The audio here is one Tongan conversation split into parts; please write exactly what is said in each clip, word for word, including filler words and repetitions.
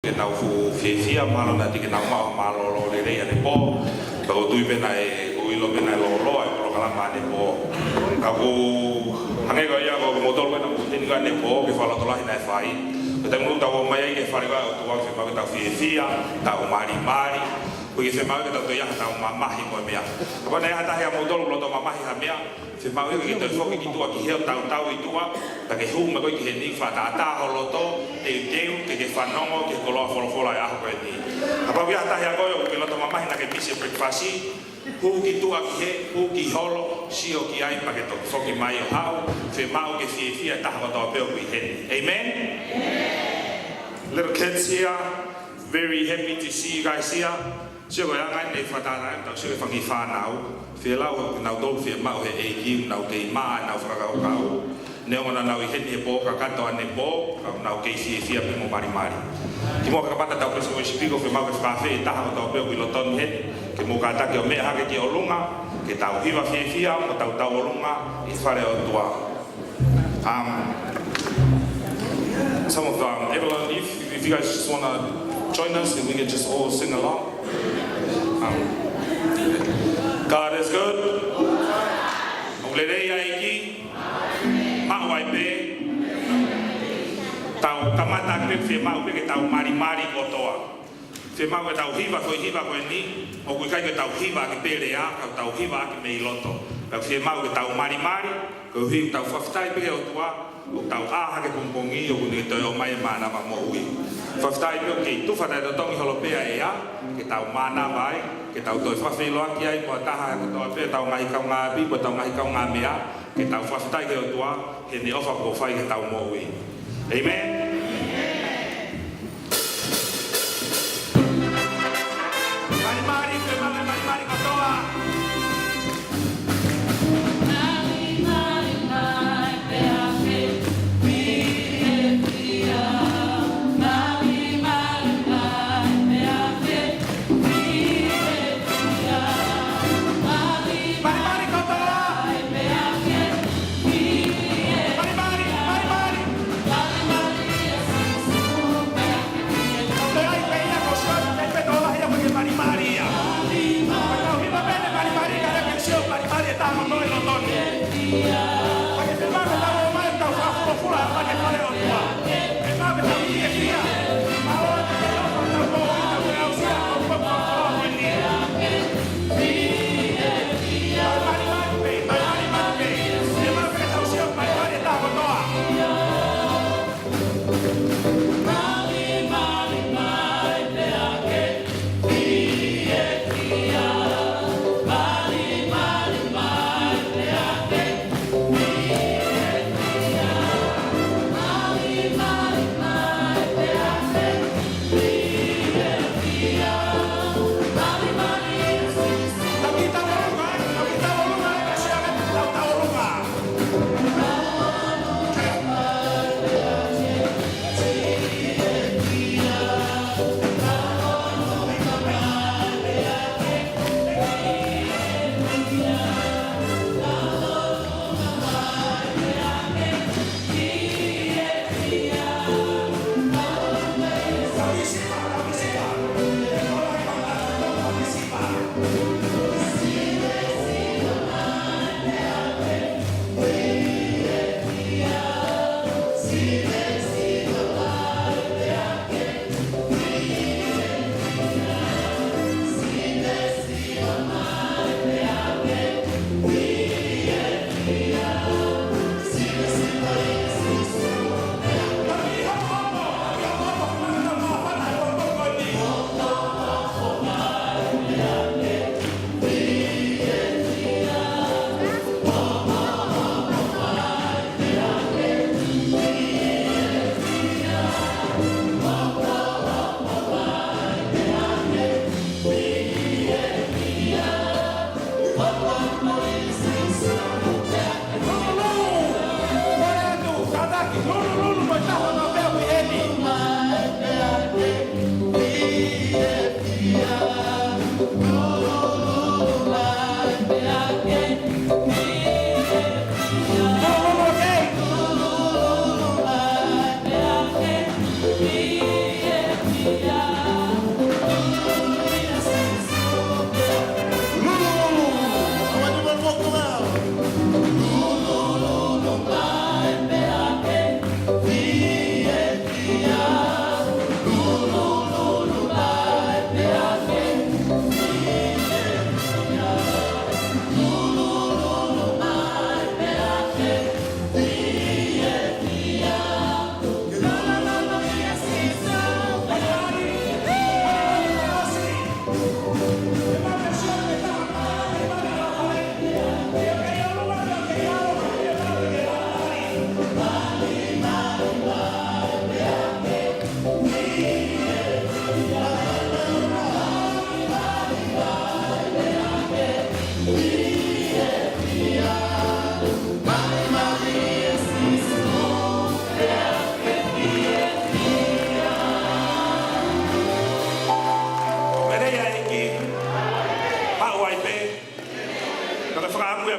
ke nau fuʻu fiefia, mahalo naʻe teʻeki ke nau maʻu ha mālōlō lelei ʻanepō. Pea ʻoku ou tui pē naʻe, ʻoku ou ʻilo pē naʻe lōloa e polokalama ʻanepō. Ka ʻoku hangē ko ia ko kimoutolu ʻoku mou ʻi heni ʻanepō, ko e fakalotolahi naʻe fai. Ko e taimi ʻoku tau ō mai ai ki he fale ʻo e ʻOtua, fiemaʻu ke tau fiefia, tau malimali. ʻOku ʻikai ke fiemaʻu ke tau toe ʻi ai haʻatau mamahi mo e meʻa. Kapau naʻe ʻi ai ha taha ʻiate kimoutolu ʻoku loto mamahi ha meʻa, fiemaʻu ke ke toe foki ki tuʻa ki hē ʻo tautau ʻi tuʻa, pea ke hū mai koe ki heni, fakatātā ho loto, teuteu, ke ke fanongo ki he koloa folofola ʻo e ʻaho ko eni. Kapau ʻoku ʻi ai ha taha ʻiate koe ʻoku ke loto mamahi naʻa ke misi e breakfast, hū ki tuʻa ki hē, hū ki holo, sio ki ai pea ke toki foki mai ʻo haʻu, fiemaʻu ke fiefia e taha kotoa pē ʻoku ʻi heni. Amen? Little kids here, very happy to see you guys here. Sio ko e anga eni e fakatātā ʻetau sio ki he fanga kiʻi fānau. Fielau ʻoku nau tolu fiemaʻu he ʻEiki, nau kei maʻa ʻenau fakakaukau. Neongo naʻa nau ʻi heni he pō kakato ʻanepō, ka nau kei fiefia pē mo malimali. Kimuʻa ke kamata ʻetau praise and worship, ʻoku fiemaʻu ke fakaafeʻi e taha kotoa pē ʻoku ʻi loto ni heni, ke mou kātaki ʻo meʻa hake ki ʻolunga, ke tau hiva fiefia mo tautau ʻolunga ʻi he fale ʻo e ʻOtua. Um, some of, um, Evelyn, if, if you guys just wanna join us, then we can just all sing along. Um, God is good. ʻOku lelei ʻa e ʻEiki. Maʻu ai pē. Tau kamata pē, fiemaʻu pē ke tau malimali kotoa. Fiemaʻu ke tau hiva, ko e hiva ko eni, ʻoku ʻikai ke tau hiva ʻaki pē lea, ka tau hiva ʻaki mei loto. Ka fiemaʻu ke tau malimali, koeʻuhi ʻoku tau fakafetaʻi pē ki he ʻOtua, ʻoku tau ʻā hake he pongipongi, ʻoku ne toe ʻomai e mānava moʻui. Fakafetaʻi pē ʻoku kei tufa taʻetotongi holo pē ʻa e ʻea, ke tau mānava ai, ke tau toe fakafeʻiloaki ai mo ha taha kotoa pē ʻetau ngaahi kaungāʻapi, mo ʻetau ngaahi kaungāmeʻa, ke tau fakafetaʻi ki he ʻOtua, heʻene ʻofa kuo fai ki heʻetau moʻui. Amen. Malimali, pea malimali kotoa. Malimali kotoa. Malimali, malimali.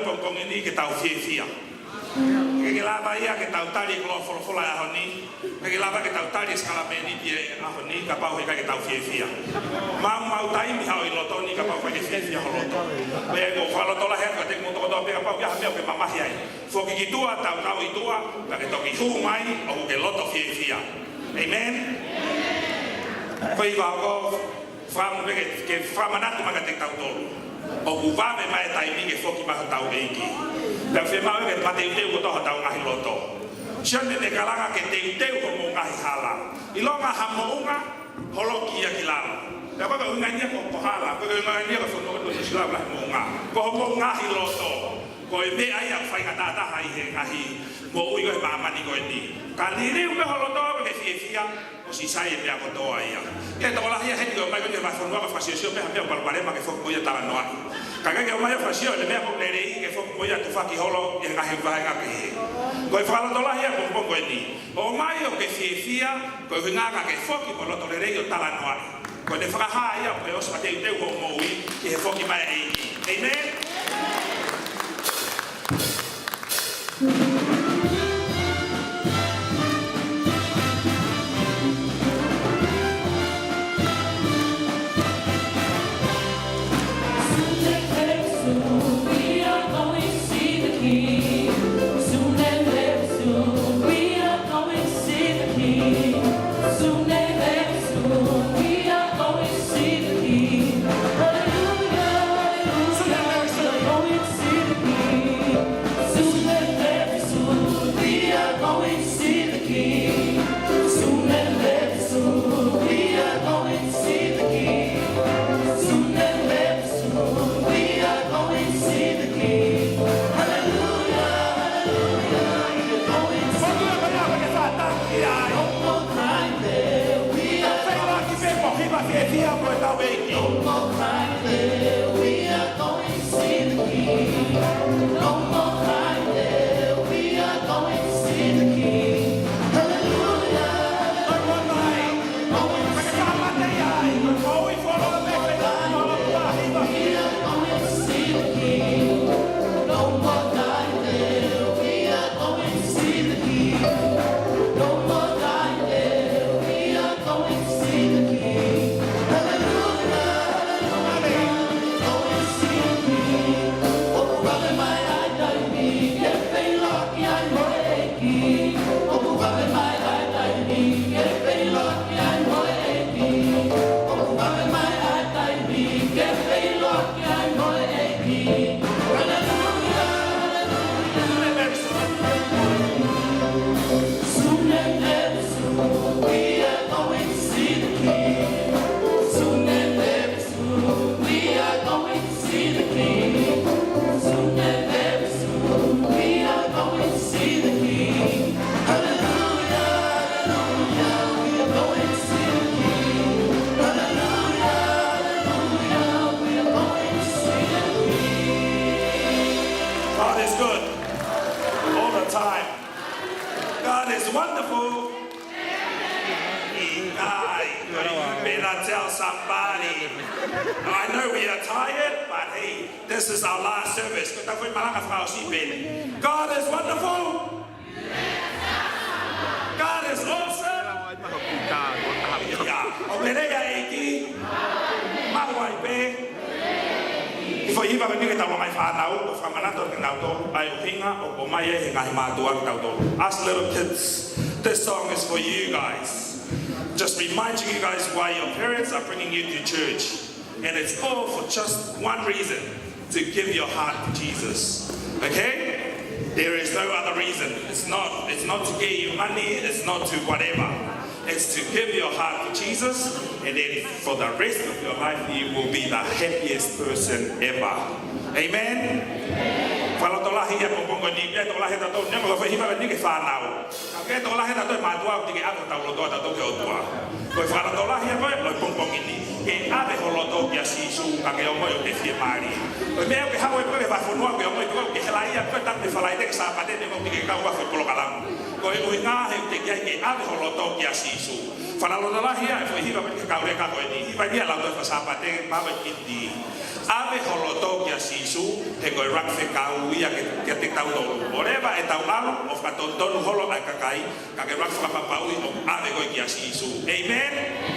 pongipongi ni ke tau fiefia. ʻIkai ke lava ia ke tau tali e koloa folofola he ʻaho ni. ʻIkai ke lava ke tau tali e sākalamēniti he ʻaho ni, kapau heʻikai ke tau fiefia. Maumau taimi haʻo ʻi loto ni kapau ʻikai ke fiefia ho loto. Pea ʻoku ou fakalotolahi atu kiate kimoutolu kotoa pē kapau ʻoku ʻi ai ha meʻa ʻoku ke mamahi ai. Foki ki tuʻa, tautau ʻi tuʻa, ka ke toki hū mai, ʻoku ke loto fiefia. Amen? Ko e hiva hoko, fakamu pē ke, ke fakamanatu mai kiate kitautolu. ʻOku vave mai e taimi ke foki mai hotau ʻEiki. Pea fiemaʻu ke mateuteu kotoa hotau ngaahi loto. Sione ne kalanga ke teuteu homou ngaahi hala. ʻIlonga ha moʻunga, holoki ia ki lalo. Pea ko e ʻuhinga ia ko, ko hala, ko e ʻuhinga ia ko e fonua ko Nuʻu Sila mo e moʻunga. Ko homou ngaahi loto. Ko e meʻa ia ʻoku faingataʻa taha ʻi he ngaahi moʻui ko ē he māmani ko eni. Ka liliu pē ho loto ʻo ke fiefia, ʻosi sai e meʻa kotoa ia. Ke tokolahi ia heni ke ʻomai ko eni he vahefonua ko e fakasiosio pē ha meʻa palopalema ke foki mo ia talanoaʻi. Ka ke ʻomai ʻo fakasio e meʻa ko ē lelei ke foki mo ia tufaki holo ʻi he ngaahi vahenga kehe. Ko e fakalotolahi ia pongipongi ko eni. ʻOmai ʻo ke fiefia, ko e ʻuhinga ka ke foki mo e loto lelei ʻo talanoaʻi. Ko ʻene fakahā ia ʻoku ʻosi mateuteu hoʻo moʻui ki he foki mai ʻa e ʻEiki. Amen? Soon and very soon we are going to see the King. Soon and very soon we are going to see the King. Soon and very soon we are going to see the King. Hallelujah, hallelujah, we are going to see the King. Soon and very soon we are going to see the King. Soon and very soon we are going to see the King. Soon and very soon we are going to see the King. Hallelujah, hallelujah, we are going to see the King. No more crying there, we are going to see the King. No more crying there, we are going to see the King. No more crying there, we are going to see the King. Hallelujah, hallelujah. No more crying there, we are going to see the King. No more crying there, we are going to see the King. No more crying there, we are going to see the King. Hallelujah, hallelujah, we are going to see the King. ʻOku vave mai ʻa e taimi ke feiloaki ai mo e ʻEiki. ʻOku vave mai ʻa e taimi ke feiloaki ai mo e ʻEiki. ʻOku vave mai ʻa e taimi ke feiloaki ai mo e ʻEiki. Hallelujah, hallelujah. Soon and very soon, we are going to see the King. Soon and very soon, we are going to see the King. Soon and very soon, we are going to see the King. Hallelujah, hallelujah, we are going to see the King. Hallelujah, hallelujah, we are going to see the King. God is good all the time. God is wonderful. ʻIkai. You better tell somebody. I know we are tired, but hey, this is our last service. Ko ʻetau foʻi malanga fakaʻosi pē eni. God is wonderful. God is awesome. ʻIo, ʻoku lelei ʻa e ʻEiki. Maʻu ai pē. ʻI he foʻi hiva ko eni ke tau ʻomai fānau, ʻo fakamanatu kinautolu ʻa e ʻuhinga ʻoku ʻomai ai ʻe he ngaahi mātuʻa kitautolu. Us little kids, this song is for you guys. Just reminding you guys why your parents are bringing you to church. And it's all for just one reason, to give your heart to Jesus. Okay? There is no other reason. It's not, it's not to get your money, it's not to whatever. It's to give your heart to Jesus, and then for the rest of your life, you will be the happiest person ever. Amen? Fakalotolahi ia pongipongi ni, pea tokolahi ʻetau tau, neongo ko e foʻi hiva ko eni ke fānau. Ka ke tokolahi ʻetau tau mātuʻa, ʻoku teʻeki ke ako ʻetau loto ʻatautolu ki he ʻOtua. Ko e fakalotolahi ia ko ē ʻo e pongipongi ni. Ke ʻave ho loto kia Sīsū, ka ke ongoʻi ʻoku ke fiemālie. Ko e meʻa ʻoku ke haʻu ai pē ki he vahefonua, ke ongoʻi pē ʻoku ke helaʻia, ko e tapu ʻe Falaite ki he Sāpate, neongo ʻoku teʻeki ke kau ʻa e foʻi polokalama. Ko e ʻuhinga he ʻoku teʻeki ai ke ʻave ho loto kia Sīsū. Fakalotolahi ʻa e foʻi hiva mai ki he kau leka ko eni. Hiva ia lau ʻi he Sāpate, Pāvai Kiti. ʻAve ho loto kia Sīsū, he ko e ʻuluaki fekau ia ke, kiate kitautolu. ʻOleva ʻetau ʻalu ʻo fakatonutonu holo ʻa e kakai, ka ke ʻuluaki fakapapauʻi ʻoku ʻave koe kia Sīsū. Amen?